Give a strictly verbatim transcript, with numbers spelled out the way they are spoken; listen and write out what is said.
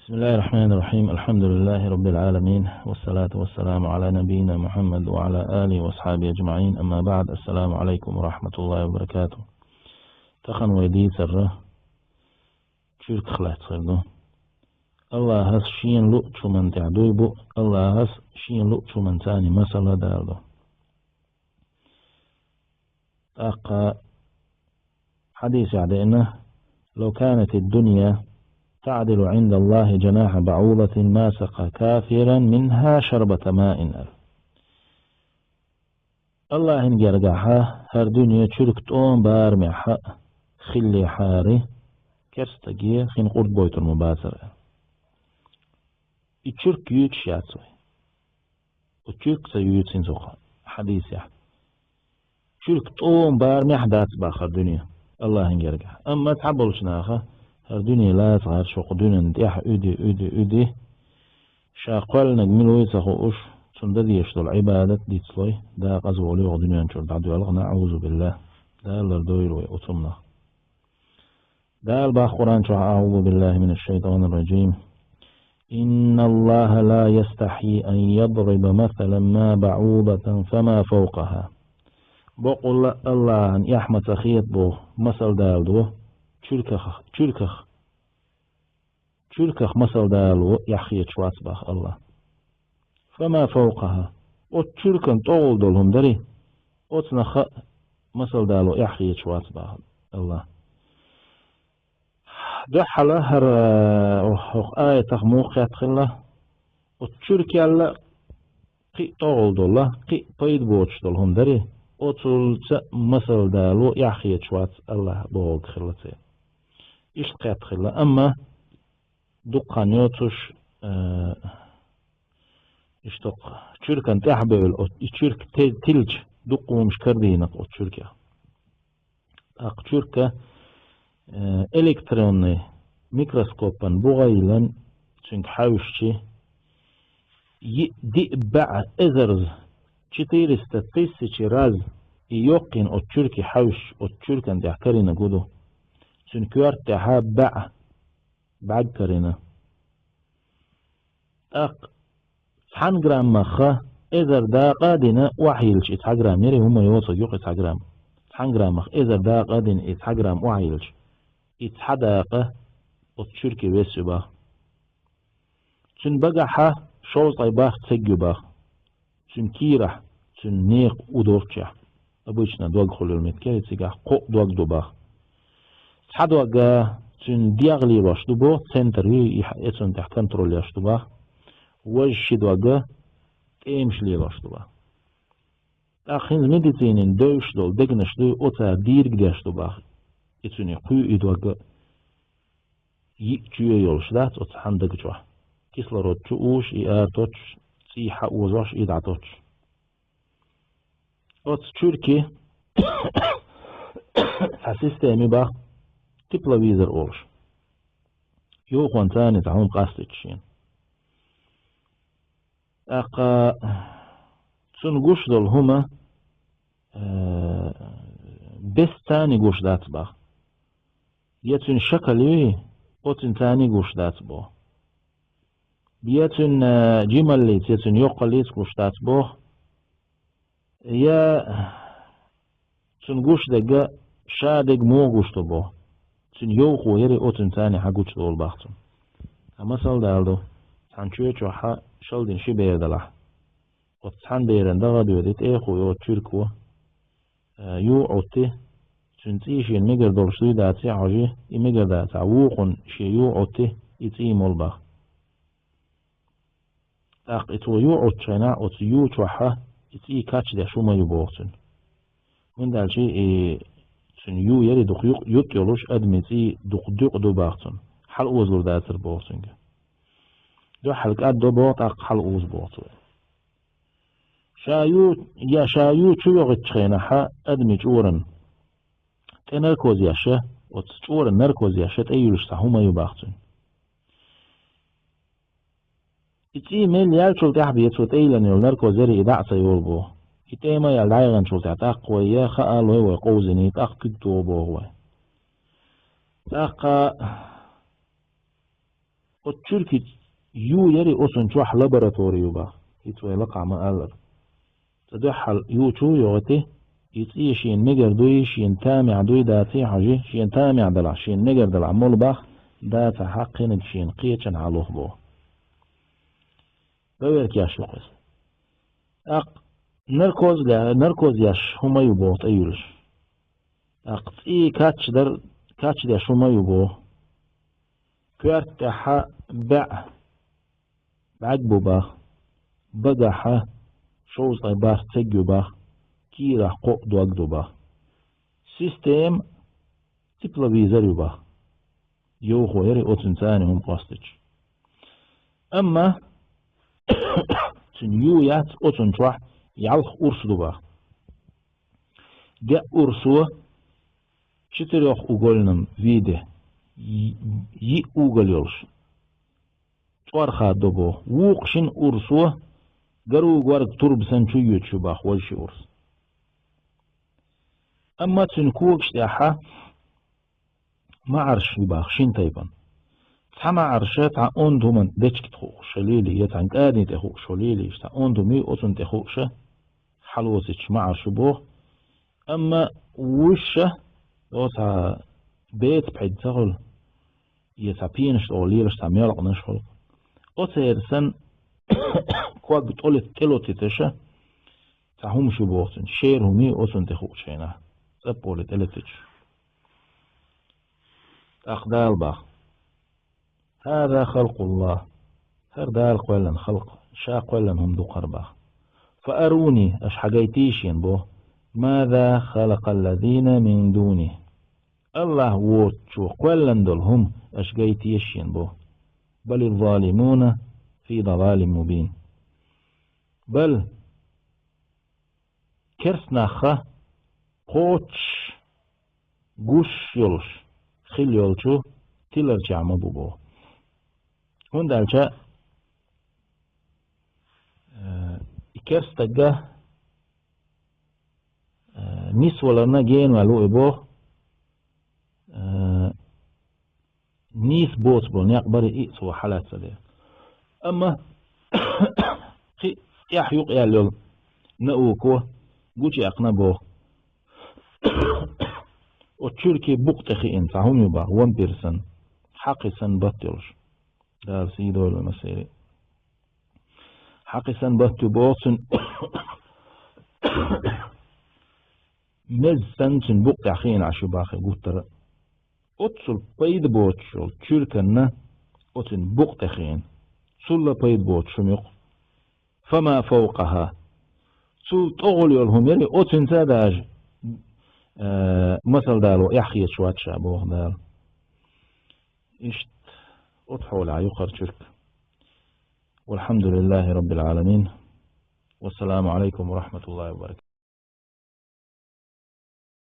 بسم الله الرحمن الرحيم. الحمد لله رب العالمين. والصلاة والسلام على نبينا محمد وعلى آله وأصحابه أجمعين. أما بعد. السلام عليكم ورحمة الله وبركاته. Тахан вай дийцар чуьрках лаьцна хир ду. Аллахьас шена луъучу хӀуман тӀехь дуй бу, Аллахьас шена луъучу хӀуманца масала далла ду. ТӀаккха хьадисехь деана: «لو كانت الدنيا تعدل عند الله جناح بعوضة ما سقى كافرا منها شربة ماء». Аллахьан гергахьа хӀара дуьне чуьрк тӀом барамехь хиллехьара, керстаге хин къурд бойтур ма бацара. И чуьрк юьйцуш яц вай. Оцу чуьркаца юьйцу хӀинца хӀокху хьадисехь. Чуьрк тӀом барамехь дац боху хӀара дуьне Аллахьан гергахь. Амма цхьаболчу наха хӀара дуьне лаца гӀерташ хӀокху дуьненна тӀехь уьди, уьди, уьди, ша кхоьллинарг мила вуй ца хууш, цунна дан дезаш долу Ӏибадат дицлой, декъаза волуй хӀокху дуьнен чуьра дӀадоьлху, наӀузубиллахӀ. Дала лардойла вай оцу хӀуманах. Дала боху Къуръан чохь: أعوذ بالله من الشيطان الرجيم. إن الله لا يستحيي أن يضرب مثلا ما بعوضة فما فوقها. Бакъволла Аллахьан эхь ма ца хета боху масал даладо чуьрках, чуьрках, чуьрках масал даладо эхь хеташ вац боху Аллахь. فما فوقها. Оцу чуьркан тӀехула долу хӀума дарий, оцунах а масал даладо эхь хеташ вац боху Аллахь. Дуьххьала хӀара, э, хӀокху аятах муха кхетта хилла? Оцу чуьркел а кхин а тӀехула долу, кхин а пайда боцуш долу хӀума дарий, оцунца а масал даладо эхь хеташ вац Аллахь бохург хилла церан. Иштта кхетта хилла, амма дукха хан йоцуш, э, иштта хӀокху чуьркан тӀехь а бевлла, оцу и чуьрк те-, тиллича дукха хӀуманаш карадийнарг оцу чуьркех. ТӀаккха чуьрка, э, электронный микроскопан буха йиллина, цуьнга хьаьвсича, йиъ, диъ, бӀе эзарза, четыреста тысячи раз, и йоккхийна оцу чуьрке хьаьвсича, оцу чуьркан тӀехь карийнарг хӀун ду? Цуьнан коьрта тӀехь бӀе бӀаьрг карийна. ТӀаккха цхьана граммах эзар дакъа а дина охьайиллича и цхьа грамм, яра хӀума йоцург ю-кх и цхьа грамм. Цхьана граммах эзар дакъа а дина и цхьа грамм охьайиллича, и цхьа дакъа оцу чуьрке вес ю боху. Цуьнан багахь шовзткъе бархӀ цег ю боху. Цуьнан кийрахь, цуьнан некъан у долччехь, обычно дог хуьлуш йолу меттиг, цигахь кхоъ дог ду боху. Цхьа дог цуьнан дегӀ лелош ду боху, центр ю и, и цунна тӀехь контроль еш ду боху. Важа ши дог тӀемаш лелош ду боху. ТӀаккха хӀинца медицинин девзаш долу дегнаш дуй, оцара дийриг деш ду боху. И цуьнан кхоъ и дог йиъ чоь йолуш дац оцу цхьана даг чохь. Кислород чу уьш, и ара тоттуш, цӀий хьаозош, и дӀатоттуш. Оцу чуьрке цхьа система ю боху, тепловизор олуш. Юххонца цхьана цхьа хӀума къастийта шена. ТӀаккха цунна гуш долу хӀума, э, бесса цхьана гуш дац боху. Я цуьнан шакал юй, оцуьнца цхьана гуш дац боху. Я цуьнан, э, жималлица, я цуьнан йоккхаллица гуш дац боху. Я цунна гуш дерг ша дерг муха гуш ду боху. Цуьнан йовхо яра, оцуьнца цхьана хьан гучудолу боху цунна. Ткъа масал даладо, цхьана чоь чохь шалдина ши бер далахь. Оцу цхьана беран дагӀа а доьду, и тӀехула йолу чуьрко, э, юй Ӏутти, цуьнан цӀий шена мегар долуш дуй даций хьожий, и мегар дацахь, вукхунна шен юй Ӏутти, и цӀий молу боху. ТӀаккха и цо юй Ӏуттучу хенахь оцу юй чохь и цӀий кхачдеш хӀума ю боху цуьнан. ХӀунда аьлча и цуьнан юй яра дукха юкъ-, юкъ йолуш, адамийн цӀий дукха дуькъ ду боху цунна. Хьалаозалур дацара боху цуьнга. Дуьххьал кӀаддо боху, тӀаккха хьалаоза боху цо. Ша юй, я ша юй чу йогӀучу хенахь адамийн чкъурана тӀе наркоз еш, оцу чкъурана наркоз еш тӀе юьллуш цхьа хӀума ю боху цуьнан. И цӀий мел яьллачул тӀаьхьа бен цо тӀейиллина йолу наркоз яра и дӀа а ца йолу боху. И тӀе ма яьлла дӀаяханчул тӀаьхьа тӀаккха вай я хаа лой вай къовзиний, тӀаккха куьг туху боху вай. ТӀаккха Оцу чуьркан ю яри оцунна чохь лаборатори ю бах. ХӀинца вай лакхахь ма-аллара. Цкъа дуьххьал ю чу а йогӀийти, и цӀий шена мегар дуй, шена тамехь дуй, даций хьожий, шена тамехь делахь, шена мегар делахь, молу бах, дацахь кхиниг шена кхечанхьа лух боху. Проверка еш ю-кх иза. ТӀаккха наркоз ле-, наркоз еш хӀума ю боху тӀе юьллуш. ТӀаккха цӀий качдар, качдеш хӀума ю боху. Коьрта тӀехь баьӀ бӀаьрг бу бах, багахь шовзткъе бархӀ церг ю бах, кийрахь кхоъ дог ду бах. Система тепловизор ю бах. Йовхо яри оцунна царна хӀума къастича. Амма цуьнан ю яц оцунна чохь, ялх урс ду бах. Деа урсо четырёхугольном виде, йи-, йиъ угол йолуш, чӀорха до боху. Вукху шина урсо гару горга турба санна чу йоьдуш ю бах важа ши урс. Амма цуьнан когаш тӀехь маӀарш ю бах шина тайпана. Цхьа маӀарша цхьа онда хӀуманна дечиг тӀе хууш лелий, я цхьана кӀадин тӀе хууш лелий, цхьа онда хӀума ю, оцунна тӀе хууш хьалоцуьйтуш маӀарш ю боху. Амма вуьш ша, оцу цхьа беца пхьид ца хуьлу, я цхьа пенаш тӀехула лелаш цхьа мелкъанаш хуьлу. Оцеран санна ког тӀе ло-, тӀелоцуьйтуш цхьа хӀума ю боху цуьнан, шера хӀума ю оцунна тӀе хууш хенахь, цӀаппале тӀелетуьйтуш. ТӀаккха Дала бах: «ХӀаза халкъуллахӀ». ХӀара Дала кхоьллина халкъ, Ша кхоьллина хӀума ду-кх хӀара бах. «Фа аруни», аша хьагайтийша шена бо, «маза халакъаллазина мин дуни». АллахӀ воцучо кхоьллина долу хӀума аша гайтийша шена бо. «Бализ-залимуна фи далалин мубин». Бал, керста нах кхочуш, гуш йолуш хилла йолчу тиларчехь ма бу боху. ХӀунда аьлча, э, и керста стаг, э, нисваларна генаваьлла ву и боху, э, нийса боцу болу некъ бара и цо хьалаьцна дела. Амма кхин тӀехь юкъаяьлла йолу науко гучуяьккхина боху. Оцу чуьркийн букъа тӀе хиъна цхьа хӀума ю бах, вампир санна, хьакхи санна бат йолуш. Дала сий дойла массеран. Хьакхи санна бат ю боху цуьнан. Меза санна цуьнан букъа тӀехь хиъна Ӏаш ю бах и гуттара а. Оццул пайда боцуш йолу чуьрканна оцуьнан букъа тӀе хиъна. Цул а пайда боцуш хӀума ю-кх. «Фама фавкъахӀа». Цул тӀехула йолу хӀума яри, оцуьнца а даже, э, масал дало эхь хеташ вац ша боху Дала. Иштта оцу хьолехь ю хӀара чуьрк. ВалхьамдулиллахӀи Раббил Ӏаламин. Вассаламу Ӏалайкум ва рахьматуллахӀи ва баракатухӀ.